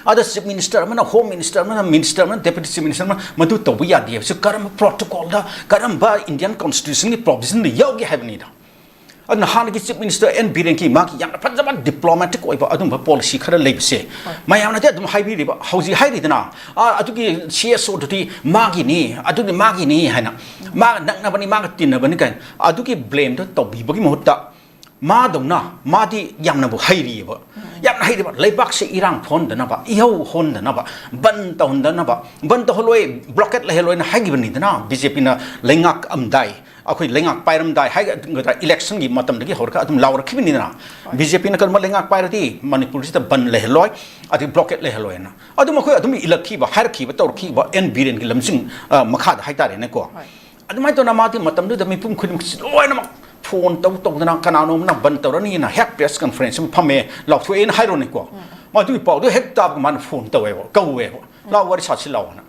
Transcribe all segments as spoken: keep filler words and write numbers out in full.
ꯑꯗ chief minister ꯑꯃꯅ, home minister ꯑꯃꯅ, ꯃꯤꯅꯤꯁꯇꯔ ꯑꯃꯅ, ꯗꯦꯄ꯭ꯌꯨꯇꯤ ꯆꯤꯐ ꯃꯤꯅꯤꯁꯇꯔ ꯑꯃꯅ ꯃꯗꯨ ꯇꯧꯕ ꯌꯥꯗꯦ ꯍꯥꯏꯕꯁꯤ ꯀꯔꯝꯕ ꯄ꯭ꯔꯣꯇꯣꯀꯣꯜꯗ, ꯀꯔꯝꯕ ꯏꯟꯗꯤꯌꯟ ꯀꯣꯟꯁꯇꯤꯇ꯭ꯌꯨꯁꯟꯒꯤ ꯄ꯭ꯔꯣꯚꯤꯖꯟꯗ ꯌꯥꯎꯒꯦ ꯍꯥꯏꯕꯅꯤꯗ꯫ ꯑꯗꯨꯅ ꯍꯥꯟꯅꯒꯤ ꯆꯤꯐ ꯃꯤꯅꯤꯁꯇꯔ ꯑꯦꯟ ꯕꯤꯔꯦꯟꯒꯤ ꯃꯥꯒꯤ ꯌꯥꯝꯅ ꯐꯖꯕ ꯗꯤꯄ꯭ꯂꯣꯃꯦꯇꯤꯛ ꯑꯣꯏꯕ ꯑꯗꯨꯝꯕ ꯄꯣꯂꯤꯁꯤ ꯈꯔ ꯂꯩꯕꯁꯦ, ꯍꯣꯏ, ꯃꯌꯥꯝꯅꯗꯤ ꯑꯗꯨꯝ ꯍꯥꯏꯕꯤꯔꯤꯕ, ꯍꯧꯖꯤꯛ ꯍꯥꯏꯔꯤꯗꯅ, "ꯑꯥ, ꯑꯗꯨꯒꯤ ꯁꯤ ꯑꯦꯁ ꯑꯣꯗꯨꯗꯤ ꯃꯥꯒꯤꯅꯤ, ꯑꯗꯨꯗꯤ ꯃꯥꯒꯤꯅꯤ" ꯍꯥꯏꯅ, "ꯃꯥꯒ ꯅꯛꯅꯕꯅꯤ, ꯃꯥꯒ ꯇꯤꯟꯅꯕꯅꯤ" ꯀꯥꯏꯅ ꯑꯗꯨꯒꯤ ꯕ꯭ꯂꯦꯝꯗꯣ ꯇꯧꯕꯤꯕꯒꯤ ꯃꯍꯨꯠꯇ, ꯃꯥꯗꯧꯅ ꯃꯥꯗꯤ ꯌꯥꯝꯅꯕꯨ ꯍꯩꯔꯤꯑꯕ, ꯌꯥꯝꯅ ꯍꯩꯔꯤꯕ, ꯂꯩꯕꯥꯛꯁꯦ ꯏꯔꯥꯡ ꯊꯣꯛꯍꯟꯗꯅꯕ, ꯏꯍꯧ ꯍꯣꯟꯗꯅꯕ, ꯕꯟ ꯇꯧꯍꯟꯗꯅꯕ, ꯕꯟ ꯇꯧꯍꯜꯂꯣꯏ, ꯕ꯭ꯂꯣꯀꯦꯠ ꯂꯩꯍꯜꯂꯣꯏꯅ ꯍꯥꯏꯈꯤꯕꯅꯤꯗꯅ ꯕꯤ ꯖꯦ ꯄꯤꯅ ꯂꯩꯉꯥꯛ ꯑꯝꯗꯥꯏ, ꯑꯩꯈꯣꯏ ꯂꯩꯉꯥꯛ ꯄꯥꯏꯔꯝꯗꯥꯏ ꯍꯥꯏꯒꯗ꯭ꯔꯥ, ꯏꯂꯦꯛꯁꯟꯒꯤ ꯃꯇꯝꯗꯒꯤ ꯍꯧꯔꯒ ꯑꯗꯨꯝ ꯂꯥꯎꯔꯛꯈꯤꯕꯅꯤꯗꯅ꯫ ꯍꯣꯏ꯫ ꯕꯤ ꯖꯦ ꯄꯤꯅ ꯀꯔꯝꯕ ꯂꯩꯉꯥꯛ ꯄꯥꯏꯔꯗꯤ ꯃꯅꯤꯄꯨꯔꯁꯤꯗ ꯕꯟ ꯂꯩꯍꯜꯂꯣꯏ, ꯑꯗꯩ ꯕ꯭ꯂꯣꯀꯦꯠ ꯂꯩꯍꯜꯂꯣꯏꯅ ꯑꯗꯨꯝ ꯑꯩꯈꯣꯏ ꯑꯗꯨꯝ ꯏꯜꯂꯛꯈꯤꯕ, ꯍꯥꯏꯔꯛꯈꯤꯕ, ꯇꯧꯔꯛꯈꯤꯕ ꯑꯦꯟ ꯕꯤꯔꯦꯟꯒꯤ ꯂꯝꯖꯤꯡ, ꯑ, ꯃꯈꯥꯗ ꯍꯥꯏꯇꯥꯔꯦꯅꯦꯀꯣ꯫ ꯍꯣꯏ꯫ ꯑꯗꯨꯃꯥꯏꯅ ꯇꯧꯅ ꯃꯥꯗꯤ ꯃꯇꯝꯗꯨꯗ ꯃꯤꯄꯨꯝ ꯈꯨꯗꯤꯡꯃꯛꯁꯤ ꯂꯣꯏꯅꯃꯛ ꯐꯣꯟ ꯇꯧ ꯇꯧꯗꯅ ꯀꯅꯥꯅꯣꯝꯅ ꯕꯟ ꯇꯧꯔꯅꯤꯅ ꯍꯦꯛ ꯄ꯭ꯔꯦꯁ ꯀꯟꯐꯔꯦꯟꯁ ꯑꯃ ꯐꯝꯃꯦ, ꯂꯥꯎꯊꯣꯛꯑꯦꯅ ꯍꯥꯏꯔꯣꯅꯦꯀꯣ꯫ ꯎꯝ꯫ ꯃꯗꯨꯒꯤ ꯄꯥꯎꯗꯣ ꯍꯦꯛ ꯇꯥꯕꯒ ꯃꯥꯅ ꯐꯣꯟ ꯇꯧꯋꯦꯕ, ꯀꯧꯋꯦꯕ, "ꯂꯥꯎ, ꯋꯥꯔꯤ ꯁꯥꯁꯤ ꯂꯥꯎꯅ"꯫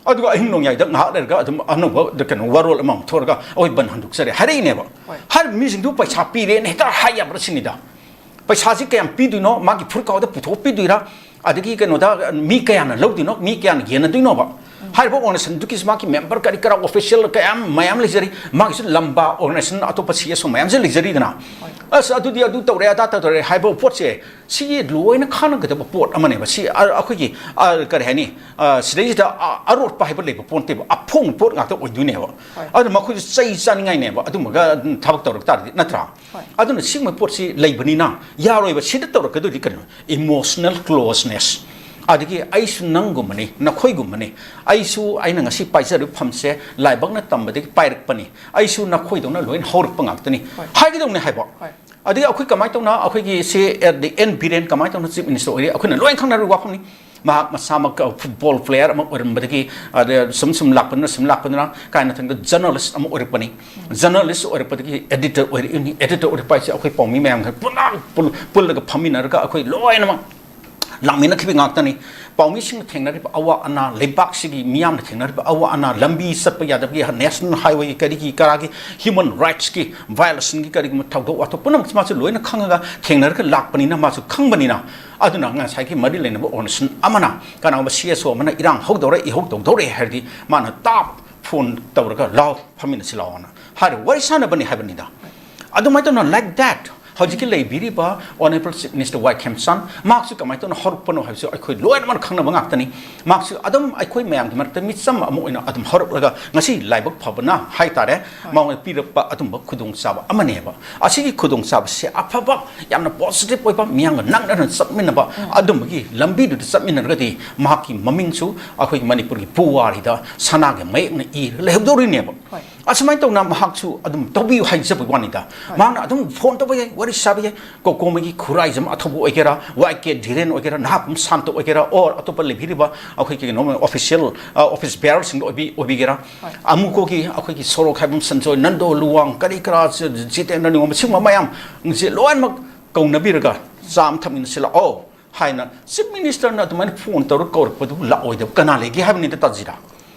ꯑꯗꯨꯒ ꯑꯍꯤꯡ ꯅꯣꯡꯌꯥꯏꯗ ꯉꯥꯏꯍꯥꯛ ꯂꯩꯔꯒ ꯑꯗꯨꯝ ꯑꯅꯧꯕ ꯀꯩꯅꯣ ꯋꯥꯔꯣꯜ ꯑꯃꯃꯨꯛ ꯊꯣꯛꯑꯒ ꯑꯩꯈꯣꯏ ꯕꯟ ꯍꯟꯗꯣꯛꯆꯔꯦ ꯍꯥꯏꯔꯛꯏꯅꯦꯕ꯫ ꯍꯣꯏ꯫ ꯍꯥꯏꯔꯤꯕ ꯃꯤꯁꯤꯡꯗꯨ ꯄꯩꯁꯥ ꯄꯤꯔꯦꯅ ꯍꯦꯛꯇ ꯍꯥꯏ ꯌꯥꯕ꯭ꯔꯥ ꯁꯤꯅꯤꯗ꯫ ꯄꯩꯁꯥꯁꯤ ꯀꯌꯥꯝ ꯄꯤꯗꯣꯏꯅꯣ? ꯃꯥꯒꯤ ꯐꯨꯔꯨꯀꯥꯎꯗ ꯄꯨꯊꯣꯛꯄꯤꯗꯣꯏꯔꯥ? ꯑꯗꯒꯤ ꯀꯩꯅꯣꯗ ꯃꯤ ꯀꯌꯥꯅ ꯂꯧꯗꯣꯏꯅꯣ? ꯃꯤ ꯀꯌꯥꯅ ꯌꯦꯟꯅꯗꯣꯏꯅꯣꯕ? ꯍꯥꯏꯔꯤꯕ ꯑꯣꯔꯒꯅꯥꯏꯖꯦꯁꯟꯗꯨꯒꯤ ꯃꯥꯒꯤ ꯃꯦꯝꯕꯔ ꯀꯔꯤ ꯀꯔꯥ ꯑꯣꯐꯤꯁꯤꯌꯦꯜ ꯀꯌꯥ ꯃꯌꯥꯝ ꯂꯩꯖꯔꯤ, ꯃꯥꯒꯤꯁꯨ ꯂꯝꯕꯥ ꯑꯣꯔꯒꯅꯥꯏꯖꯦꯁꯟ ꯑꯇꯣꯞꯄ ꯁꯤ ꯑꯦꯁ ꯑꯣ ꯃꯌꯥꯝꯁꯨ ꯂꯩꯖꯔꯤꯗꯅ꯫ ꯍꯣꯏ꯫ ꯑꯁ, ꯑꯗꯨꯗꯤ ꯑꯗꯨ ꯇꯧꯔꯦ, ꯑꯗꯥ ꯇꯧꯔꯦ ꯍꯥꯏꯕ ꯄꯣꯠꯁꯦ, ꯁꯤꯒꯤ ꯂꯣꯏꯅ ꯈꯥꯟꯅꯒꯗꯕ ꯄꯣꯠ ꯑꯃꯅꯦꯕ꯫ ꯁꯤ ꯑ-, ꯑꯩꯈꯣꯏꯒꯤ, ꯑ, ꯀꯔꯤ ꯍꯥꯏꯅꯤ, ꯑ, ꯁꯤꯗꯩꯁꯤꯗ, ꯑ, ꯑꯔꯣꯠꯄ ꯍꯥꯏꯕ ꯂꯩꯕ ꯄꯣꯠ ꯅꯠꯇꯦꯕ, ꯑꯐꯣꯡꯕ ꯄꯣꯠ ꯉꯥꯛꯇ ꯑꯣꯏꯗꯣꯏꯅꯦꯕ꯫ ꯍꯣꯏ꯫ ꯑꯗꯨꯅ ꯃꯈꯣꯏꯁꯨ ꯆꯩ ꯆꯥꯅꯤꯡꯉꯥꯏꯅꯦꯕ, ꯑꯗꯨꯝꯕꯒ ꯊꯕꯛ ꯇꯧꯔꯛ ꯇꯥꯔꯗꯤ, ꯅꯠꯇ꯭ꯔꯥ? ꯍꯣꯏ꯫ ꯑꯗꯨꯅ ꯁꯤꯒꯨꯝꯕ ꯄꯣꯠꯁꯤ ꯂꯩꯕꯅꯤꯅ ꯌꯥꯔꯣꯏꯕ꯫ ꯁꯤꯗ ꯇꯧꯔꯛꯀꯗꯣꯏꯗꯤ ꯀꯩꯅꯣ? ꯏꯃꯣꯁꯅꯦꯜ ꯀ꯭ꯂꯣꯖꯅꯦꯁ꯫ ꯑꯗꯒꯤ ꯑꯩꯁꯨ ꯅꯪꯒꯨꯝꯕꯅꯤ, ꯅꯈꯣꯏꯒꯨꯝꯕꯅꯤ, ꯑꯩꯁꯨ ꯑꯩꯅ ꯉꯁꯤ ꯄꯥꯏꯖꯔꯤꯕ ꯐꯝꯁꯦ ꯂꯥꯏꯕꯛꯅ ꯇꯝꯕꯗꯒꯤ ꯄꯥꯏꯔꯛꯄꯅꯤ, ꯑꯩꯁꯨ ꯅꯈꯣꯏꯗꯧꯅ ꯂꯣꯏꯅ ꯍꯧꯔꯛꯄ ꯉꯥꯛꯇꯅꯤ, ꯍꯣꯏ, ꯍꯥꯏꯒꯗꯧꯅꯦ ꯍꯥꯏꯕ꯫ ꯍꯣꯏ꯫ ꯑꯗꯒꯤ ꯑꯩꯈꯣꯏ ꯀꯃꯥꯏꯅ ꯇꯧꯅ, ꯑꯩꯈꯣꯏꯒꯤ ꯁꯤ ꯑꯦꯟ ꯕꯤꯔꯦꯟ ꯀꯃꯥꯏꯅ ꯇꯧꯅ ꯆꯤꯐ ꯃꯤꯅꯤꯁꯇꯔ ꯑꯣꯏꯔꯤ, ꯑꯩꯈꯣꯏꯅ ꯂꯣꯏ ꯈꯪꯅꯔꯤꯕ ꯋꯥꯐꯝꯅꯤ꯫ ꯃꯍꯥꯛ ꯃꯁꯥꯃꯛ ꯐꯨꯠꯕꯣꯜ ꯄ꯭ꯂꯦꯌꯔ ꯑꯃ ꯑꯣꯏꯔꯝꯕꯗꯒꯤ, ꯑꯗ ꯁꯨꯝ ꯁꯨꯝ ꯂꯥꯛꯄꯗꯨꯅ, ꯁꯨꯝ ꯂꯥꯛꯄꯗꯨꯅ, ꯀꯥꯏꯅ ꯊꯪꯗ ꯖꯔꯅꯥꯂꯤꯁ ꯑꯃ ꯑꯣꯏꯔꯛꯄꯅꯤ꯫ ꯖꯔꯅꯥꯂꯤꯁ ꯑꯣꯏꯔꯛꯄꯗꯒꯤ ꯑꯦꯗꯤꯇꯔ ꯑꯣꯏꯔꯛꯏꯅꯤ꯫ ꯑꯦꯗꯤꯇꯔ ꯑꯣꯏꯔꯛꯄ ꯍꯥꯏꯁꯦ ꯑꯩꯈꯣꯏ ꯄꯥꯎꯃꯤ ꯃꯌꯥꯝ ꯈꯔ ꯄꯨꯟꯅ ꯄꯨꯜ-, ꯄꯨꯜꯂꯒ ꯐꯝꯃꯤꯟꯅꯔꯒ ꯑꯩꯈꯣꯏ ꯂꯣꯏꯅꯃꯛ ꯂꯥꯛꯃꯤꯟꯅꯈꯤꯕ ꯉꯥꯛꯇꯅꯤ꯫ ꯄꯥꯎꯃꯤꯁꯤꯡꯅ ꯊꯦꯡꯅꯔꯤꯕ ꯑꯋꯥ ꯑꯅꯥ, ꯂꯩꯕꯥꯛꯁꯤꯒꯤ ꯃꯤꯌꯥꯝꯅ ꯊꯦꯡꯅꯔꯤꯕ ꯑꯋꯥ ꯑꯅꯥ, ꯂꯝꯕꯤ ꯆꯠꯄ ꯌꯥꯗꯕꯒꯤ, ꯅꯦꯁꯅꯦꯜ ꯍꯥꯏꯋꯦꯒꯤ ꯀꯔꯤꯒꯤ ꯀꯔꯥꯒꯤ ꯍ꯭ꯌꯨꯃꯟ ꯔꯥꯏꯠꯁꯀꯤ ꯚꯥꯏꯑꯣꯂꯦꯁꯟꯒꯤ ꯀꯔꯤꯒꯨꯝꯕ ꯊꯧꯗꯣꯛ ꯋꯥꯊꯣꯛ ꯄꯨꯝꯅꯃꯛꯁꯤ ꯃꯥꯁꯨ ꯂꯣꯏꯅ ꯈꯪꯉꯒ ꯊꯦꯡꯅꯔꯒ ꯂꯥꯛꯄꯅꯤꯅ, ꯃꯥꯁꯨ ꯈꯪꯕꯅꯤꯅ, ꯑꯗꯨꯅ ꯉꯁꯥꯏꯒꯤ ꯃꯔꯤ ꯂꯩꯅꯕ ꯑꯣꯔꯒꯅꯥꯏꯖꯦꯁꯟ ꯑꯃꯅ, ꯀꯅꯥꯒꯨꯝꯕ ꯁꯤ ꯑꯦꯁ ꯑꯣ ꯑꯃꯅ ꯏꯔꯥꯡ ꯍꯧꯗꯧꯔꯦ, ꯏꯍꯧ ꯇꯧꯗꯧꯔꯦ ꯍꯥꯏꯔꯗꯤ, ꯃꯥꯅ ꯇꯥꯞ ꯐꯣꯟ ꯇꯧꯔꯒ, "ꯂꯥꯎ, ꯐꯝꯃꯤꯟꯅꯁꯤ ꯂꯥꯎꯑꯣꯅ" ꯍꯥꯏꯔꯒ ꯋꯥꯔꯤ ꯁꯥꯟꯅꯕꯅꯤ ꯍꯥꯏꯕꯅꯤꯗ꯫ ꯑꯗꯨꯃꯥꯏꯅ ꯇꯧꯅ, like that, ꯍꯧꯖꯤꯛꯀꯤ ꯂꯩꯕꯤꯔꯤꯕ Honourable Chief Minister ꯋꯥꯏ ꯈꯦꯝꯆꯥꯟ, ꯃꯍꯥꯛꯁꯨ ꯀꯃꯥꯏꯅ ꯇꯧꯅ ꯍꯧꯔꯛꯄꯅꯣ ꯍꯥꯏꯕꯁꯨ ꯑꯩꯈꯣꯏ ꯂꯣꯏꯅꯃꯛ ꯈꯪꯅꯕ ꯉꯥꯛꯇꯅꯤ꯫ ꯃꯍꯥꯛꯁꯨ ꯑꯗꯨꯝ ꯑꯩꯈꯣꯏ ꯃꯌꯥꯝꯒꯤ ꯃꯔꯛꯇ ꯃꯤꯆꯝ ꯑꯃ ꯑꯣꯏꯅ ꯑꯗꯨꯝ ꯍꯧꯔꯛꯂꯒ, ꯉꯁꯤ ꯂꯥꯏꯕꯛ ꯐꯕꯅ ꯍꯥꯏꯇꯥꯔꯦ, ꯍꯣꯏ꯫ ꯃꯉꯣꯟꯗ ꯄꯤꯔꯛꯄ ꯑꯗꯨꯝꯕ ꯈꯨꯗꯣꯡꯆꯥꯕ ꯑꯃꯅꯦꯕ꯫ ꯑꯁꯤꯒꯤ ꯈꯨꯗꯣꯡꯆꯥꯕꯁꯦ ꯑꯐꯕ, ꯌꯥꯝꯅ ꯄꯣꯖꯤꯇꯤꯚ ꯑꯣꯏꯕ, ꯃꯤꯌꯥꯝꯒ ꯅꯛꯅꯅ ꯆꯠꯃꯤꯟꯅꯕ, ꯎꯝ꯫ ꯑꯗꯨꯝꯕꯒꯤ ꯂꯝꯕꯤꯗꯨꯗ ꯆꯠꯃꯤꯟꯅꯔꯒꯗꯤ ꯃꯍꯥꯛꯀꯤ ꯃꯃꯤꯡꯁꯨ ꯑꯩꯈꯣꯏꯒꯤ ꯃꯅꯤꯄꯨꯔꯒꯤ ꯄꯨꯋꯥꯔꯤꯗ ꯁꯅꯥꯒꯤ ꯃꯌꯦꯛꯅ ꯏꯔꯒ ꯂꯩꯍꯧꯗꯧꯔꯤꯅꯦꯕ꯫ ꯍꯣꯏ꯫ ꯑꯁꯨꯃꯥꯏꯅ ꯇꯧꯅ ꯃꯍꯥꯛꯁꯨ ꯑꯗꯨꯝ ꯇꯧꯕꯤꯌꯨ ꯍꯥꯏꯖꯕꯒꯤ ꯋꯥꯅꯤꯗ꯫ ꯍꯣꯏ꯫ ꯃꯍꯥꯛꯅ ꯑꯗꯨꯝ ꯐꯣꯟ ꯇꯧꯕ ꯌꯥꯏ, ꯋꯥꯔꯤ ꯁꯥꯕ ꯌꯥꯏ꯫ ꯀꯣꯀꯣꯃꯒꯤ ꯈꯨꯔꯥꯏꯖꯝ ꯑꯊꯧꯕ ꯑꯣꯏꯒꯦꯔꯥ, ꯋꯥꯏ ꯀꯦ ꯙꯤꯔꯦꯟ ꯑꯣꯏꯒꯦꯔꯥ, ꯅꯍꯥꯛꯀꯨꯝ ꯁꯥꯟꯇ ꯑꯣꯏꯒꯦꯔꯥ, or ꯑꯇꯣꯞꯄ ꯂꯩꯕꯤꯔꯤꯕ ꯑꯩꯈꯣꯏꯒꯤ ꯀꯩꯅꯣ, ꯑꯣꯐꯤꯁꯤꯌꯦꯜ, ꯑ, ꯑꯣꯐꯤꯁ ꯕꯦꯌꯔꯁꯤꯡꯗ ꯑꯣꯏꯕꯤ-, ꯑꯣꯏꯕꯤꯒꯦꯔꯥ, ꯍꯣꯏ꯫ ꯑꯃꯨꯀꯣꯒꯤ ꯑꯩꯈꯣꯏꯒꯤ ꯁꯣꯔꯣꯛ ꯈꯥꯏꯕꯝ ꯁꯟꯖꯣꯏ, ꯅꯟꯗꯣ ꯂꯨꯋꯥꯡ, ꯀꯔꯤ ꯀꯔꯥ, ꯖꯤ-, ꯖꯤꯇꯦꯟꯗ꯭ꯔ ꯅꯤꯉꯣꯝꯕ, ꯁꯤꯒꯨꯝꯕ ꯃꯌꯥꯝꯁꯦ ꯂꯣꯏꯅꯃꯛ ꯀꯧꯅꯕꯤꯔꯒ ꯆꯥ ꯑꯃ ꯊꯛꯃꯤꯟꯅꯁꯤ ꯂꯥꯛꯑꯣ ꯍꯥꯏꯅ ꯆꯤꯐ ꯃꯤꯅꯤꯁꯇꯔꯅ ꯑꯗꯨꯃꯥꯏꯅ ꯐꯣꯟ ꯇꯧꯔꯒ ꯀꯧꯔꯛꯄꯗꯨꯕꯨ ꯂꯥꯛꯑꯣꯏꯗꯕ ꯀꯅꯥ ꯂꯩꯒꯦ ꯍꯥꯏꯕꯅꯤꯗ, ꯇꯥꯖꯤꯔꯥ?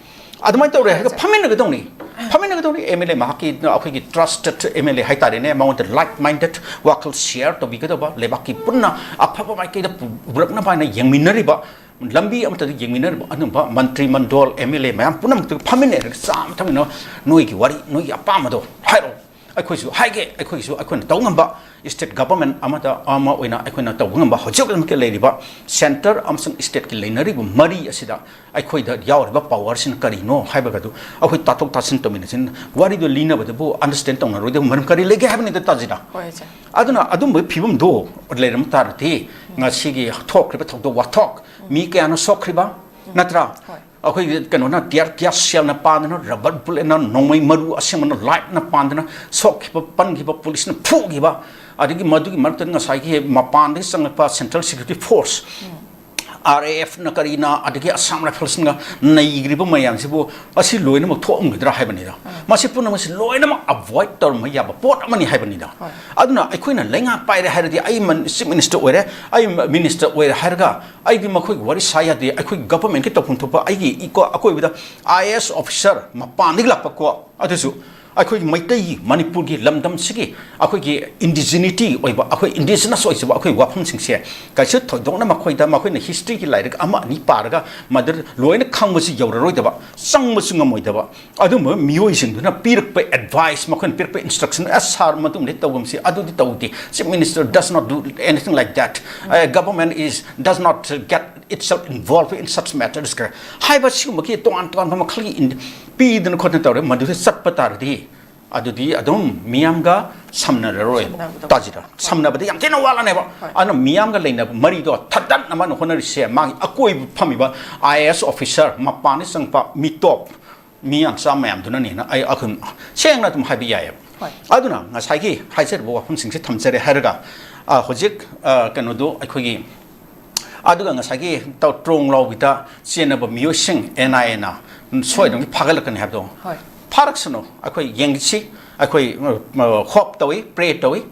ꯑꯗꯨꯃꯥꯏꯅ ꯇꯧꯔꯦ ꯍꯥꯏꯔꯒ ꯐꯝꯃꯤꯟꯅꯒꯗꯧꯅꯤ꯫ ꯐꯝꯃꯤꯟꯅꯒꯗꯧꯅꯤ꯫ ꯑꯦꯝ ꯑꯦꯜ ꯑꯦ, ꯃꯍꯥꯛꯀꯤ, ꯑꯩꯈꯣꯏꯒꯤ ꯇ꯭ꯔꯁꯇꯦꯗ ꯑꯦꯝ ꯑꯦꯜ ꯑꯦ ꯍꯥꯏꯇꯥꯔꯦꯅꯦ, ꯃꯉꯣꯟꯗ ꯂꯥꯏꯛ ꯃꯥꯏꯟꯗꯦꯗ, ꯋꯥꯈꯜ ꯁꯤꯌꯔ ꯇꯧꯕꯤꯒꯗꯕ, ꯂꯩꯕꯥꯛꯀꯤ ꯄꯨꯟꯅ ꯑꯐꯕ ꯃꯥꯏꯀꯩꯗ ꯄꯨꯔꯛꯅꯕ ꯍꯥꯏꯅ ꯌꯦꯡꯃꯤꯟꯅꯔꯤꯕ, ꯂꯝꯕꯤ ꯑꯃꯠꯇꯗ ꯌꯦꯡꯃꯤꯟꯅꯔꯤꯕ ꯑꯗꯨꯝꯕ ꯃꯟꯇ꯭ꯔꯤ ꯃꯟꯗꯣꯜ, ꯑꯦꯝ ꯑꯦꯜ ꯑꯦ ꯃꯌꯥꯝ ꯄꯨꯝꯅꯃꯛꯇꯨ ꯐꯝꯃꯤꯟꯅꯔꯒ ꯆꯥ ꯑꯃ ꯊꯛꯃꯤꯟꯅ, ꯅꯣꯏꯒꯤ ꯋꯥꯔꯤ, ꯅꯣꯏꯒꯤ ꯑꯄꯥꯝꯕꯗꯣ ꯍꯥꯏꯔꯛꯑꯣ꯫ ꯑꯩꯈꯣꯏꯁꯨ ꯍꯥꯏꯒꯦ, ꯑꯩꯈꯣꯏꯒꯤꯁꯨ ꯑꯩꯈꯣꯏꯅ ꯇꯧ ꯉꯝꯕ, ꯁ꯭ꯇꯦꯠ ꯒꯚꯔꯟꯃꯦꯟꯠ ꯑꯃꯗ ꯑꯃ ꯑꯣꯏꯅ ꯑꯩꯈꯣꯏꯅ ꯇꯧꯕ ꯉꯝꯕ, ꯍꯧꯖꯤꯛ ꯍꯧꯖꯤꯛꯃꯛꯀꯤ ꯂꯩꯔꯤꯕ ꯁꯦꯟꯇꯔ ꯑꯃꯁꯨꯡ ꯁ꯭ꯇꯦꯠꯀꯤ ꯂꯩꯅꯔꯤꯕ ꯃꯔꯤ ꯑꯁꯤꯗ ꯑꯩꯈꯣꯏꯗ ꯌꯥꯎꯔꯤꯕ ꯄꯥꯋꯔꯁꯤꯅ ꯀꯔꯤꯅꯣ ꯍꯥꯏꯕꯒꯗꯨ ꯑꯩꯈꯣꯏ ꯇꯥꯊꯣꯛ ꯇꯥꯁꯤꯟ ꯇꯧꯃꯤꯟꯅꯁꯤ꯫ ꯋꯥꯔꯤꯗꯣ ꯂꯤꯅꯕꯗꯕꯨ ꯑꯟꯗꯔꯁ꯭ꯇꯦꯟ ꯇꯧꯅꯔꯣꯏꯗꯕ ꯃꯔꯝ ꯀꯔꯤ ꯂꯩꯒꯦ ꯍꯥꯏꯕꯅꯤꯗ, ꯇꯥꯖꯤꯔꯥ? ꯍꯣꯏ, ꯏꯆꯦ꯫ ꯑꯗꯨꯅ ꯑꯗꯨꯝꯕꯒꯤ ꯐꯤꯕꯝꯗꯣ ꯂꯩꯔꯝ ꯇꯥꯔꯗꯤ, ꯉꯁꯤꯒꯤ ꯊꯣꯛꯈ꯭ꯔꯤꯕ ꯊꯧꯗꯣꯛ ꯋꯥꯊꯣꯛ, ꯃꯤ ꯀꯌꯥꯅ ꯁꯣꯛꯈ꯭ꯔꯤꯕ, ꯅꯠꯇ꯭ꯔꯥ? ꯍꯣꯏ꯫ ꯑꯩꯈꯣꯏꯒꯤ ꯀꯩꯅꯣꯅ tear gas shellꯅ ꯄꯥꯟꯗꯅ, rubber bulletꯅ, ꯅꯣꯡꯃꯩ ꯃꯔꯨ ꯑꯁꯦꯡꯕꯅ, lightꯅ ꯄꯥꯟꯗꯅ, ꯁꯣꯛꯈꯤꯕ ꯄꯟꯈꯤꯕ, ꯄꯨꯂꯤꯁꯅ ꯐꯨꯈꯤꯕ, ꯑꯗꯒꯤ ꯃꯗꯨꯒꯤ ꯃꯔꯛꯇ ꯉꯁꯥꯏꯒꯤ ꯃꯄꯥꯟꯗꯒꯤ ꯆꯪꯂꯛꯄ central security force, R A ꯑꯦꯐꯅ ꯀꯔꯤꯅ, ꯑꯗꯒꯤ ꯑꯁꯥꯝ ꯔꯥꯏꯐꯜꯁꯅ ꯅꯩꯈ꯭ꯔꯤꯕ ꯃꯌꯥꯝꯁꯤꯕꯨ ꯑꯁꯤ ꯂꯣꯏꯅꯃꯛ ꯊꯣꯛꯑꯝꯒꯗ꯭ꯔꯥ ꯍꯥꯏꯕꯅꯤꯗ꯫ ꯃꯁꯤ ꯄꯨꯝꯅꯃꯛꯁꯤ ꯂꯣꯏꯅꯃꯛ ꯑꯦꯚꯣꯏꯗ ꯇꯧꯔꯝꯕ ꯌꯥꯕ ꯄꯣꯠ ꯑꯃꯅꯤ ꯍꯥꯏꯕꯅꯤꯗ꯫ ꯍꯣꯏ꯫ ꯑꯗꯨꯅ ꯑꯩꯈꯣꯏꯅ ꯂꯩꯉꯥꯛ ꯄꯥꯏꯔꯦ ꯍꯥꯏꯔꯗꯤ, ꯑꯩ ꯆꯤꯐ ꯃꯤꯅꯤꯁꯇꯔ ꯑꯣꯏꯔꯦ, ꯑꯩ ꯃꯤꯅꯤꯁꯇꯔ ꯑꯣꯏꯔꯦ ꯍꯥꯏꯔꯒ ꯑꯩꯗꯤ ꯃꯈꯣꯏꯒꯤ ꯋꯥꯔꯤ ꯁꯥ ꯌꯥꯗꯦ꯫ ꯑꯩꯈꯣꯏꯒꯤ ꯒꯚꯔꯟꯃꯦꯟꯠꯀꯤ ꯇꯧꯐꯝ ꯊꯣꯛꯄ ꯑꯩꯒꯤ ꯏꯀꯣ-, ꯑꯀꯣꯏꯕꯗ ꯑꯥꯏ ꯑꯦ ꯑꯦꯁ ꯑꯣꯐꯤꯁꯥꯔ ꯃꯄꯥꯟꯗꯒꯤ ꯂꯥꯛꯄ ꯀꯣ, ꯑꯗꯨꯁꯨ ꯑꯩꯈꯣꯏꯒꯤ ꯃꯩꯇꯩꯒꯤ, ꯃꯅꯤꯄꯨꯔꯒꯤ ꯂꯝꯗꯝꯁꯤꯒꯤ ꯑꯩꯈꯣꯏꯒꯤ ꯏꯟꯗꯤꯖꯤꯅꯤꯇꯤ ꯑꯣꯏꯕ, ꯑꯩꯈꯣꯏ ꯏꯟꯗꯤꯖꯤꯅꯁ ꯑꯣꯏꯖꯕ ꯑꯩꯈꯣꯏ ꯋꯥꯐꯝꯁꯤꯡꯁꯦ ꯀꯩꯁꯨ ꯊꯣꯏꯗꯣꯛꯅ ꯃꯈꯣꯏꯗ, ꯃꯈꯣꯏꯅ ꯍꯤꯁꯇ꯭ꯔꯤꯒꯤ ꯂꯥꯏꯔꯤꯛ ꯑꯃ ꯑꯅꯤ ꯄꯥꯔꯒ ꯃꯗꯨ ꯂꯣꯏꯅ ꯈꯪꯕꯁꯨ ꯌꯧꯔꯔꯣꯏꯗꯕ, ꯆꯪꯕꯁꯨ ꯉꯝꯃꯣꯏꯗꯕ, ꯑꯗꯨꯝꯕ ꯃꯤꯑꯣꯏꯁꯤꯡꯗꯨꯅ ꯄꯤꯔꯛꯄ ꯑꯦꯗꯚꯥꯏꯁ, ꯃꯈꯣꯏꯅ ꯄꯤꯔꯛꯄ ꯏꯟꯁꯇ꯭ꯔꯛꯁꯟ, "ꯑꯁ ꯁꯥꯔ, ꯃꯇꯨꯡꯗ ꯇꯧꯒꯨꯝꯁꯤ, ꯑꯗꯨꯗꯤ ꯇꯧꯗꯦ, chief minister does not do anything like that, government is does not get itself involved in such matters" ꯍꯥꯏꯕ ꯁꯤꯒꯨꯝꯕꯒꯤ ꯇꯣꯉꯥꯟ ꯇꯣꯉꯥꯟꯕ ꯃꯈꯜꯒꯤ ꯏꯟ-, ꯄꯤꯗꯅ ꯈꯣꯠꯇꯅ ꯇꯧꯔꯦ꯫ ꯃꯗꯨꯗ ꯆꯠꯄ ꯇꯥꯔꯗꯤ ꯑꯗꯨꯗꯤ ꯑꯗꯨꯝ ꯃꯤꯌꯥꯝꯒ ꯁꯝꯅꯔꯔꯣꯏ꯫ ꯁꯝꯅꯕꯗꯣ꯫ ꯇꯥꯖꯤꯔ, ꯁꯝꯅꯕꯗ ꯌꯥꯝ ꯊꯤꯅ ꯋꯥꯠꯂꯅꯦꯕ꯫ ꯍꯣꯏ꯫ ꯑꯗꯨꯅ ꯃꯤꯌꯥꯝꯒ ꯂꯩꯅꯕ ꯃꯔꯤꯗꯣ ꯊꯗꯠꯅꯕ ꯍꯣꯠꯅꯔꯤꯁꯦ ꯃꯥꯒꯤ ꯑꯀꯣꯏꯕ ꯐꯝꯃꯤꯕ ꯑꯥꯏ ꯑꯦ ꯑꯦꯁ ꯑꯣꯐꯤꯁꯥꯔ, ꯃꯄꯥꯟꯗ ꯆꯪꯕ ꯃꯤꯇꯣꯞ, ꯃꯤ ꯌꯥꯝꯆꯥ ꯃꯌꯥꯝꯗꯨꯅꯅꯦꯅ ꯑꯩ ꯑꯗꯨꯝ ꯁꯦꯡꯅ ꯑꯗꯨꯝ ꯍꯥꯏꯕ ꯌꯥꯏꯑꯕ꯫ ꯍꯣꯏ꯫ ꯑꯗꯨꯅ ꯉꯁꯥꯏꯒꯤ ꯍꯥꯏꯖꯔꯤꯕ ꯋꯥꯐꯝꯁꯤꯡꯁꯦ ꯊꯝꯖꯔꯦ ꯍꯥꯏꯔꯒ, ꯑ, ꯍꯧꯖꯤꯛ, ꯑ, ꯀꯩꯅꯣꯗꯣ ꯑꯩꯈꯣꯏꯒꯤ, ꯑꯗꯨꯒ ꯉꯁꯥꯏꯒꯤ ꯇꯧ-, ꯇ꯭ꯔꯣꯡ ꯂꯥꯎꯕꯤꯗ ꯆꯦꯟꯅꯕ ꯃꯤꯑꯣꯏꯁꯤꯡ ꯑꯦꯟ ꯑꯥꯏ ꯑꯦꯅ ꯁꯣꯏꯗꯅ ꯐꯥꯒꯠꯂꯛꯀꯅꯤ ꯍꯥꯏꯕꯗꯣ꯫ ꯍꯣꯏ꯫ ꯐꯥꯔꯛꯁꯅꯨ, ꯑꯩꯈꯣꯏ ꯌꯦꯡꯁꯤ, ꯑꯩꯈꯣꯏ, ꯑ, ꯍꯣꯞ ꯇꯧꯏ, ꯄ꯭ꯔꯦ ꯇꯧꯏ꯫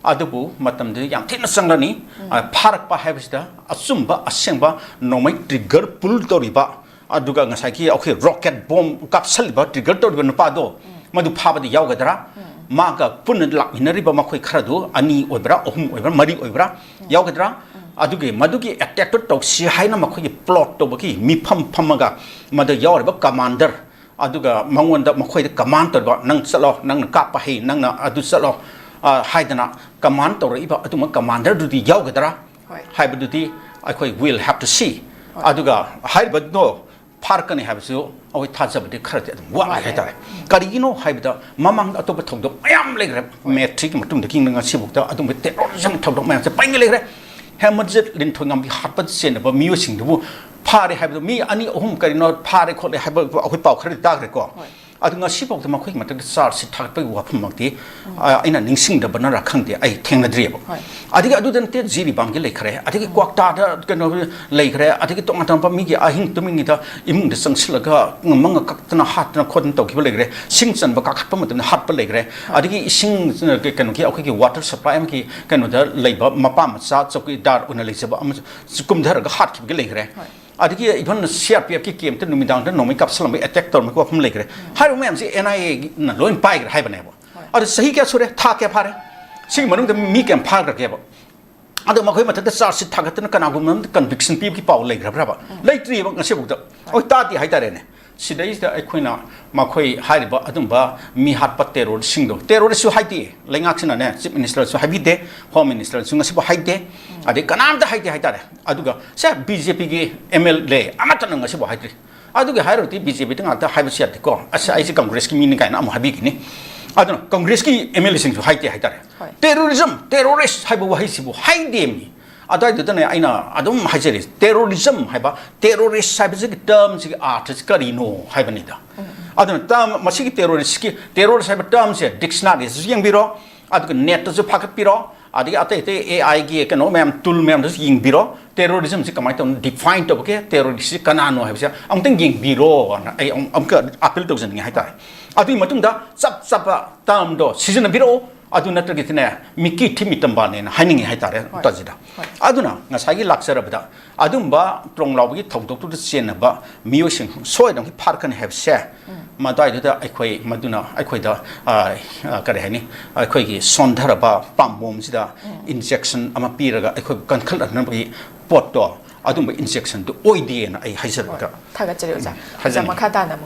ꯑꯗꯨꯕꯨ ꯃꯇꯝꯗꯨ ꯌꯥꯝ ꯊꯤꯅ ꯆꯪꯂꯅꯤ꯫ ꯎꯝ꯫ ꯑ, ꯐꯥꯔꯛꯄ ꯍꯥꯏꯕꯁꯤꯗ ꯑꯆꯨꯝꯕ ꯑꯁꯦꯡꯕ ꯅꯣꯡꯃꯩ ꯇ꯭ꯔꯤꯒꯔ ꯄꯨꯜ ꯇꯧꯔꯤꯕ, ꯑꯗꯨꯒ ꯉꯁꯥꯏꯒꯤ ꯑꯩꯈꯣꯏ ꯔꯣꯀꯦꯠ ꯕꯣꯝ ꯀꯥꯞꯁꯜꯂꯤꯕ, ꯇ꯭ꯔꯤꯒꯔ ꯇꯧꯔꯤꯕ ꯅꯨꯄꯥꯗꯣ, ꯎꯝ꯫ ꯃꯗꯨ ꯐꯥꯕꯗꯤ ꯌꯥꯎꯒꯗ꯭ꯔꯥ? ꯎꯝ꯫ ꯃꯥꯒ ꯄꯨꯟꯅ ꯂꯥꯛꯃꯤꯟꯅꯔꯤꯕ ꯃꯈꯣꯏ ꯈꯔꯗꯨ ꯑꯅꯤ ꯑꯣꯏꯕ꯭ꯔꯥ, ꯑꯍꯨꯝ ꯑꯣꯏꯕ꯭ꯔꯥ, ꯃꯔꯤ ꯑꯣꯏꯕ꯭ꯔꯥ, ꯎꯝ꯫ ꯌꯥꯎꯒꯗ꯭ꯔꯥ? ꯎꯝ꯫ ꯑꯗꯨꯒꯤ, ꯃꯗꯨꯒꯤ ꯑꯦꯇꯦꯛꯇꯨ ꯇꯧꯁꯤ ꯍꯥꯏꯅ ꯃꯈꯣꯏꯒꯤ ꯄ꯭ꯂꯣꯠ ꯇꯧꯕꯒꯤ ꯃꯤꯐꯝ ꯐꯝꯃꯒ ꯃꯗ ꯌꯥꯎꯔꯤꯕ ꯀꯃꯥꯟꯗꯔ, ꯑꯗꯨꯒ ꯃꯉꯣꯟꯗ, ꯃꯈꯣꯏꯗ ꯀꯃꯥꯟ ꯇꯧꯔꯤꯕ, "ꯅꯪ ꯆꯠꯂꯣ, ꯅꯪꯅ ꯀꯥꯞꯄ ꯍꯩ, ꯅꯪꯅ ꯑꯗꯨ ꯆꯠꯂꯣ," ꯑ, ꯍꯥꯏꯗꯅ ꯀꯃꯥꯟ ꯇꯧꯔꯛꯏꯕ ꯑꯗꯨꯝꯕ ꯀꯃꯥꯟꯗꯔꯗꯨꯗꯤ ꯌꯥꯎꯒꯗ꯭ꯔꯥ? ꯍꯣꯏ꯫ ꯍꯥꯏꯕꯗꯨꯗꯤ ꯑꯩꯈꯣꯏ will have to see꯫ ꯍꯣꯏ꯫ ꯑꯗꯨꯒ ꯍꯥꯏꯔꯤꯕꯗꯣ ꯐꯥꯔꯛꯀꯅꯤ ꯍꯥꯏꯕꯁꯨ ꯑꯩꯈꯣꯏ ꯊꯥꯖꯕꯗꯤ ꯈꯔꯗꯤ ꯑꯗꯨꯝ ꯋꯥꯠꯂꯤ ꯋꯥꯠꯂꯦ꯫ ꯍꯥꯏꯇꯥꯔꯦ꯫ ꯎꯝ꯫ ꯀꯔꯤꯒꯤꯅꯣ ꯍꯥꯏꯕꯗ ꯃꯃꯥꯡꯗ ꯑꯇꯣꯞꯄ ꯊꯧꯗꯣꯛ ꯃꯌꯥꯝ ꯂꯩꯈ꯭ꯔꯦ꯫ ꯍꯣꯏ꯫ ꯃꯦ ꯊ꯭ꯔꯤꯒꯤ ꯃꯇꯨꯡꯗꯒꯤ ꯉꯁꯤꯐꯥꯎꯗ ꯑꯗꯨꯝꯕ ꯇꯦꯔꯣꯔꯤꯖꯝ ꯊꯧꯗꯣꯛ ꯃꯌꯥꯝꯁꯦ ꯄꯩꯉꯩ ꯂꯩꯈ꯭ꯔꯦ꯫ ꯍꯦꯃꯖꯤꯠ ꯂꯤꯟꯊꯣꯏꯉꯝꯕꯤ ꯍꯥꯠꯄꯗ ꯆꯦꯟꯅꯕ ꯃꯤꯑꯣꯏꯁꯤꯡꯗꯨꯕꯨ ꯐꯥꯔꯦ ꯍꯥꯏꯕꯗꯣ, ꯃꯤ ꯑꯅꯤ ꯑꯍꯨꯝ ꯀꯔꯤꯅꯣ ꯐꯥꯔꯦ ꯈꯣꯠꯂꯦ ꯍꯥꯏꯕ ꯑꯩꯈꯣꯏ ꯄꯥꯎ ꯈꯔꯗꯤ ꯇꯥꯈ꯭ꯔꯦꯀꯣ꯫ ꯍꯣꯏ꯫ ꯑꯗꯨ ꯉꯁꯤꯐꯥꯎꯗ ꯃꯈꯣꯏꯒꯤ ꯃꯊꯛꯇ ꯆꯥꯔꯖꯁꯤꯠ ꯊꯥꯒꯠꯄꯒꯤ ꯋꯥꯐꯝꯃꯛꯇꯤ, ꯑ, ꯑꯩꯅ ꯅꯤꯡꯁꯤꯡꯗꯕꯅꯔ ꯈꯪꯗꯦ, ꯑꯩ ꯊꯦꯡꯅꯗ꯭ꯔꯤꯑꯕ꯫ ꯍꯣꯏ꯫ ꯑꯗꯒꯤ ꯑꯗꯨꯗ ꯅꯠꯇꯦ, ꯖꯤꯔꯤꯕꯥꯝꯒꯤ ꯂꯩꯈ꯭ꯔꯦ, ꯑꯗꯒꯤ ꯀ꯭ꯋꯥꯛꯇꯥꯗ ꯀꯩꯅꯣ ꯂꯩꯈ꯭ꯔꯦ, ꯑꯗꯒꯤ ꯇꯣꯉꯥꯟ ꯇꯣꯉꯥꯟꯕ ꯃꯤꯒꯤ ꯑꯍꯤꯡ ꯇꯨꯝꯃꯤꯉꯩꯗ ꯏꯃꯨꯡꯗ ꯆꯪꯁꯤꯜꯂꯒ ꯃꯉ ꯀꯛꯇꯅ ꯍꯥꯠꯇꯅ ꯈꯣꯠꯇꯅ ꯇꯧꯈꯤꯕ ꯂꯩꯈ꯭ꯔꯦ, ꯁꯤꯡ ꯆꯟꯕ ꯀꯥꯈꯠꯄ ꯃꯇꯝꯗ ꯍꯥꯠꯄ ꯂꯩꯈ꯭ꯔꯦ, ꯍꯣꯏ꯫ ꯑꯗꯒꯤ ꯏꯁꯤꯡ, ꯀꯩꯅꯣꯒꯤ ꯑꯩꯈꯣꯏꯒꯤ water supply ꯑꯃꯒꯤ ꯀꯩꯅꯣꯗ ꯂꯩꯕ ꯃꯄꯥ ꯃꯆꯥ ꯆꯧꯀꯤꯗꯥꯔ ꯑꯣꯏꯅ ꯂꯩꯖꯕ ꯑꯃꯁꯨ ꯀꯨꯝꯊꯔꯒ ꯍꯥꯠꯈꯤꯕꯒꯤ ꯂꯩꯈ꯭ꯔꯦ꯫ ꯍꯣꯏ꯫ ꯑꯗꯒꯤ even CRPFꯀꯤ campꯇ ꯅꯨꯃꯤꯗꯥꯡꯗ ꯅꯣꯡꯃꯩ ꯀꯥꯞꯁꯜꯂꯝꯕꯒꯤ attack ꯇꯧꯔꯝꯕꯒꯤ ꯋꯥꯐꯝ ꯂꯩꯈ꯭ꯔꯦ꯫ ꯍꯥꯏꯔꯤꯕ ꯃꯌꯥꯝꯁꯤ NIAꯅ ꯂꯣꯏ ꯄꯥꯏꯈ꯭ꯔꯦ ꯍꯥꯏꯕꯅꯦꯕ꯫ ꯍꯣꯏ꯫ ꯑꯗꯣ ꯆꯍꯤ ꯀꯌꯥ ꯁꯨꯔꯦ? ꯊꯥ ꯀꯌꯥ ꯐꯥꯔꯦ? ꯁꯤꯒꯤ ꯃꯅꯨꯡꯗ ꯃꯤ ꯀꯌꯥꯝ ꯐꯥꯈ꯭ꯔꯒꯦꯕ? ꯑꯗꯣ ꯃꯈꯣꯏ ꯃꯊꯛꯇ ꯆꯥꯔꯖꯁꯤꯠ ꯊꯥꯒꯠꯇꯅ ꯀꯅꯥꯒꯨꯝꯕ ꯑꯃꯗ conviction ꯄꯤꯕꯒꯤ ꯄꯥꯎ ꯂꯩꯈ꯭ꯔꯕ꯭ꯔꯕ? ꯎꯝ꯫ ꯂꯩꯇ꯭ꯔꯤꯕ ꯉꯁꯤꯐꯥꯎꯗ꯫ ꯍꯣꯏ꯫ ꯍꯣꯏ, ꯇꯥꯗꯦ ꯍꯥꯏꯇꯥꯔꯦꯅꯦ꯫ ꯁꯤꯗꯩꯁꯤꯗ ꯑꯩꯈꯣꯏꯅ ꯃꯈꯣꯏ ꯍꯥꯏꯔꯤꯕ ꯑꯗꯨꯝꯕ ꯃꯤ ꯍꯥꯠꯄ terroristꯁꯤꯡꯗꯣ, terroristꯁꯨ ꯍꯥꯏꯗꯦ, ꯂꯩꯉꯥꯛꯁꯤꯅꯅꯦ, Chief Ministerꯁꯨ ꯍꯥꯏꯕꯤꯗꯦ, Home Ministerꯁꯨ ꯉꯁꯤꯐꯥꯎ ꯍꯥꯏꯗꯦ, ꯎꯝ꯫ ꯑꯗꯩ ꯀꯅꯥꯝꯇ ꯍꯥꯏꯗꯦ ꯍꯥꯏꯇꯥꯔꯦ꯫ ꯑꯗꯨꯒ ꯁꯦ, BJPꯒꯤ MLA ꯑꯃꯠꯇꯅ ꯉꯁꯤꯐꯥꯎ ꯍꯥꯏꯗ꯭ꯔꯤ꯫ ꯑꯗꯨꯒꯤ ꯍꯥꯏꯔꯨꯔꯗꯤ BJPꯗ ꯉꯥꯛꯇ ꯍꯥꯏꯕꯁꯨ ꯌꯥꯗꯦꯀꯣ꯫ ꯑꯁ, ꯎꯝ꯫ ꯑꯩꯁꯦ Congressꯀꯤ ꯃꯤꯅꯤ ꯀꯥꯏꯅ ꯑꯃꯨꯛ ꯍꯥꯏꯕꯤꯈꯤꯅꯤ꯫ ꯑꯗꯨꯅ Congressꯀꯤ MLAꯁꯤꯡꯁꯨ ꯍꯥꯏꯗꯦ ꯍꯥꯏꯇꯥꯔꯦ꯫ ꯍꯣꯏ꯫ Terrorism, terrorist ꯍꯥꯏꯕ ꯋꯥꯍꯩꯁꯤꯕꯨ ꯍꯥꯏꯗꯦ ꯃꯤ꯫ ꯑꯗꯨꯋꯥꯏꯗꯨꯗꯅꯦ ꯑꯩꯅ ꯑꯗꯨꯝ ꯍꯥꯏꯖꯔꯤ, terrorism ꯍꯥꯏꯕ, terrorist ꯍꯥꯏꯕꯁꯤꯒꯤ termꯁꯤꯒꯤ ꯑꯥꯔꯊꯁꯤ ꯀꯔꯤꯅꯣ ꯍꯥꯏꯕꯅꯤꯗ꯫ ꯎꯝ꯫ ꯑꯗꯨꯅ term, ꯃꯁꯤꯒꯤ terroristꯀꯤ, terrorist ꯍꯥꯏꯕ termꯁꯦ dictionaryꯗꯁꯨ ꯌꯦꯡꯕꯤꯔꯣ, ꯑꯗꯨꯒ netꯇꯁꯨ ꯐꯥꯒꯠꯄꯤꯔꯣ, ꯑꯗꯒꯤ ꯑꯇꯩ ꯑꯇꯩ AIꯒꯤ ꯀꯩꯅꯣ ꯃꯌꯥꯝ, tool ꯃꯌꯥꯝꯗꯁꯨ ꯌꯦꯡꯕꯤꯔꯣ, terrorismꯁꯤ ꯀꯃꯥꯏꯅ ꯇꯧꯅ define ꯇꯧꯕꯒꯦ, terroristꯁꯤ ꯀꯅꯥꯅꯣ ꯍꯥꯏꯕꯁꯦ ꯑꯃꯨꯛꯇꯪ ꯌꯦꯡꯕꯤꯔꯣꯅ ꯑꯩ ꯑꯃꯨꯛ, ꯑꯃꯨꯛꯀ appeal ꯇꯧꯖꯅꯤꯡꯉꯤ ꯍꯥꯏꯇꯥꯔꯦ꯫ ꯑꯗꯨꯒꯤ ꯃꯇꯨꯡꯗ ꯆꯞ ꯆꯥꯕ termꯗꯣ ꯁꯤꯖꯤꯟꯅꯕꯤꯔꯛꯑꯣ, ꯑꯗꯨ ꯅꯠꯇ꯭ꯔꯒꯗꯤꯅꯦ, ꯃꯤꯀꯤ ꯊꯤꯃꯤ ꯇꯝꯕꯥꯅꯦꯅ ꯍꯥꯏꯅꯤꯡꯉꯤ ꯍꯥꯏꯇꯥꯔꯦ꯫ ꯍꯣꯏ꯫ ꯇꯥꯖꯤꯗ꯫ ꯍꯣꯏ꯫ ꯑꯗꯨꯅ ꯉꯁꯥꯏꯒꯤ ꯂꯥꯛꯆꯔꯕꯗ ꯑꯗꯨꯝꯕ ꯇ꯭ꯔꯣꯡ ꯂꯥꯎꯕꯒꯤ ꯊꯧꯗꯣꯛꯇꯨꯗ ꯆꯦꯟꯅꯕ ꯃꯤꯑꯣꯏꯁꯤꯡ ꯁꯣꯏꯗꯅ ꯐꯥꯔꯛꯀꯅꯤ ꯍꯥꯏꯕꯁꯦ, ꯎꯝ꯫ ꯃꯗꯨꯋꯥꯏꯗꯨꯗ ꯑꯩꯈꯣꯏ, ꯃꯗꯨꯅ ꯑꯩꯈꯣꯏꯗ, ꯑ, ꯑ, ꯀꯔꯤ ꯍꯥꯏꯅꯤ, ꯑꯩꯈꯣꯏꯒꯤ ꯁꯣꯟꯊꯔꯕ ꯄꯥꯝꯕꯣꯝꯁꯤꯗ, ꯎꯝ꯫ injection ꯑꯃ ꯄꯤꯔꯒ ꯑꯩꯈꯣꯏꯕꯨ ꯀꯟꯈꯠꯂꯛꯅꯕꯒꯤ ꯄꯣꯠꯇꯣ, ꯑꯗꯨꯝꯕ injectionꯗꯨ ꯑꯣꯏꯗꯦꯅ ꯑꯩ ꯍꯥꯏꯖꯔꯒ꯫ ꯍꯣꯏ, ꯊꯥꯒꯠꯆꯔꯤ ꯑꯣꯖꯥ꯫ ꯎꯝ, ꯑꯣꯖꯥ, ꯍꯥꯏꯖꯅꯤꯡꯉꯤ꯫ ꯃꯈꯥ ꯇꯥꯅ